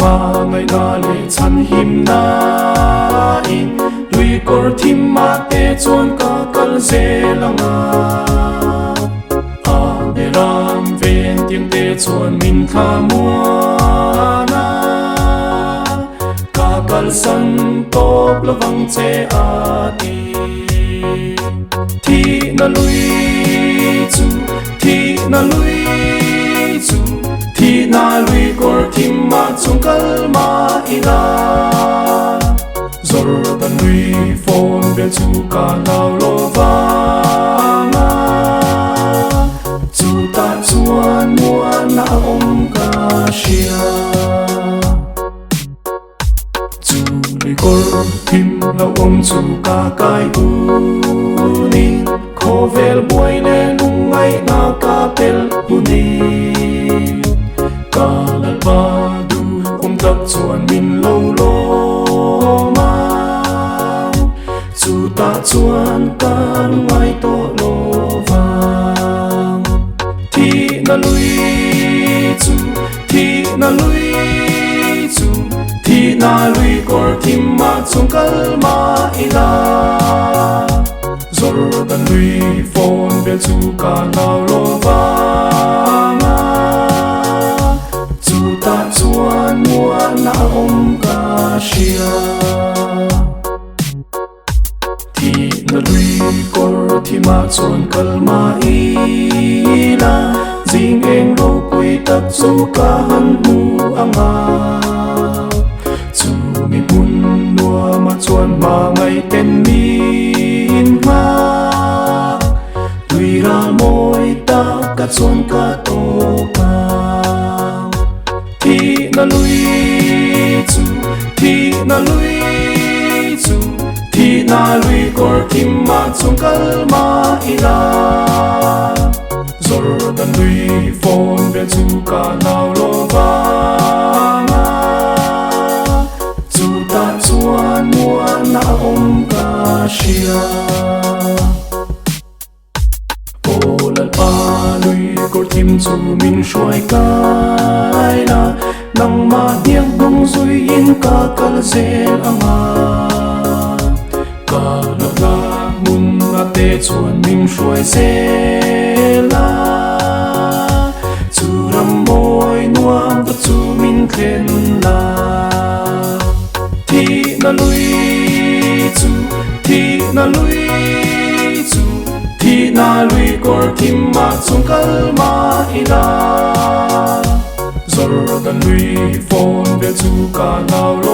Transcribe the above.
Hmangaihna leh chhanhimna in lui kawr thim ah te chuan ka kal zel ang a. A beram ven tiang te chuan min thla muan a. Ka kalsan tawp lovang che a ti. Thihna lui chu, thihna lui chu, thihna lui kawr thim ah chung kal mah ila. Jordan lui fawn vel chu ka hlau lo vang a, chutah chuan muan a awm ka hria. Chu lui kawr thim lo awm chu ka kai hunin, khawvel buai leh lungngaihna ka pel hunin, ka lalpa duhawm tak chuan min lo lawm a, chutah chuan ka lungngai tawh lo vang. Thihna lui chu. Thihna lui chu, thihna lui kawr thim ah chung kal mah ila. Jordan lui fawn vel chu ka hlau lo vang a, chutah chuan muan a awm ka hria. Thihna lui kawr thimah chuan kal mah ila, zing eng ropui tak chu ka han hmu ang a. Chumi hmun nuamah chuan hmangaih ten min nghak, tui ral mawi tak a chuan ka tawk ang. Thihna lui chu, thihna lui chu, thihna lui kawr thim ah chung kal mah ila. Jordan lui fawn vel chu ka hlau lo vang a, chutah chuan muan a awm ka hria. Aw Lalpa lui kawr thim chu min hruai kai la, nangmah hniang hnung zuiin ka kal zel ang a. Ka lohna hmun a te chuan min hruai zel a, chu ram mawi nuam tak chu min thlen la. Thihna lui chu, thihna lui chu, thihna lui kawr thim mah chung kal mah ila. Jordan lui fawn vel chu ka hlau lo.